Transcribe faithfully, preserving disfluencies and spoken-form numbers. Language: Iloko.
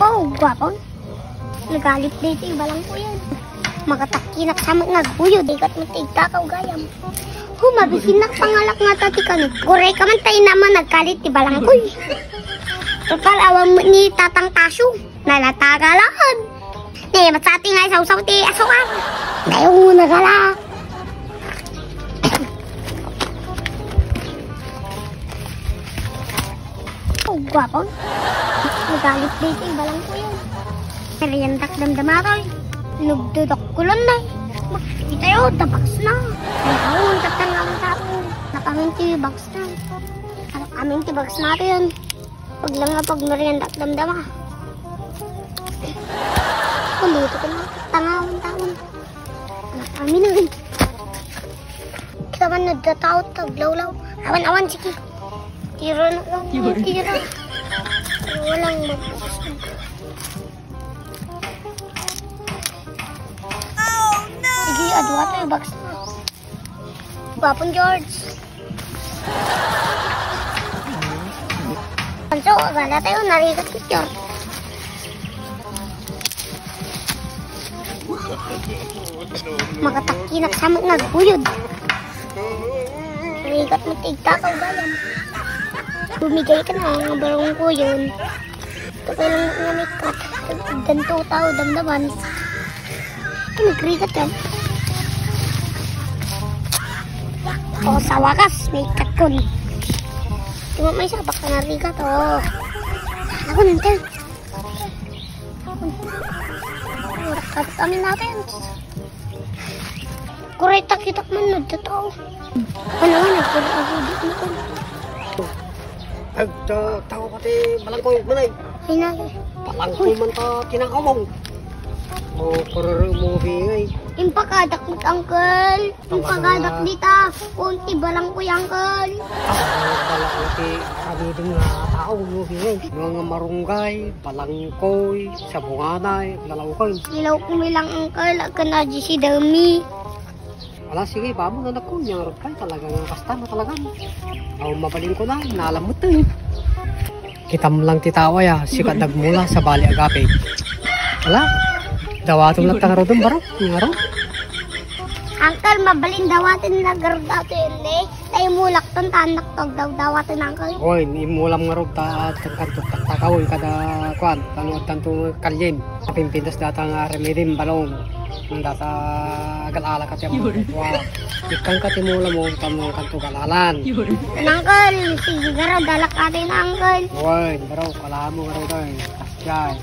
Oh, guwapo. Nagalit daytoy balangkoyan. Makatakinak sa met nga aguyod, ikat met ti igkakaw gayam. Hu, mabisinnak pangalak ngata ti kanit. Guray ka man ta inama nagkalit ti balangkoy. Total, awan met ni Tatang Tasyo. Nalataga laeng. Ne, matsati nga isawsaw ti asukar. Dayo, nagala. Oh, guwapo. Nagalit daytoy balangkoyan. Meriendak damdama toy. Nagdudukkulon na. Itayo, da box na. Ay, ako, ang tatang ang tao. Nakamin ti box na. Nakamin ti box na rin. Pag lang nga pag meriendak damdama. Kung dito ko na, tangawan taon. Anak, amin na rin. Kita man nagdataot, taglawlaw. Awan, awan, sige. Tira na lang, tira. Walang mag-, Sige, adwa tayo, box na. Gwapon, George. Anso, gala tayo, narigat, George. Makatakinak sa met nga aguyod. Rigat mo ti igkakaw gayam. Bumigay ka na nga balangkoyan. Ito kailangan nga may cut. Danto tao damdaman. Ay, nagrigat yan. O, sa wakas, may cut ko ni. Di ba may sabak na narigat, o. Ako nito. Cut kami natin. Kuray, takitak man, nagtatao. Ano nga, nagtatao, di ko. Nagtatao ka ti balangkoy, manay. Ay, na. Balangkoy man ta, kinakawang. O, kururu mo, bingay. Impakadak, uncle. Impakadak dita. Unti balangkoy, uncle. Ah, balangkoy, kami din nga tao, no, bingay. Mga marunggay, balangkoy, sabunganay, lalawkan. Ilaw ko milang, uncle, agkan aji si Dami. Ala, sige, bamo na nako, niya nga rupay, talaga nga kasta na talaga. Aw, mabalin ko na, nalamot to eh. Kitam lang ti tao ya, sikat nagmula sa bali agape. Ala, dawatom lang tangarudom, baro, niya ro. Uncle, mabalin dawatin na garud ato yun eh. Tay mulak ton, tanak tog daw dawatin, uncle. Oy, imulam nga rog ta, ta, ta, ta, ta, kawoy kada kuan, tanu, tanto kalyen. Apimpintas data nga remedim balong. Nang data agalala ka ti amo. Wa. Ikkan ka ti mula mo, tamo kanto galalan. Uncle, sige garud, dalak atin, uncle. Oy, baro, kala mo garud, oy. Kasjay.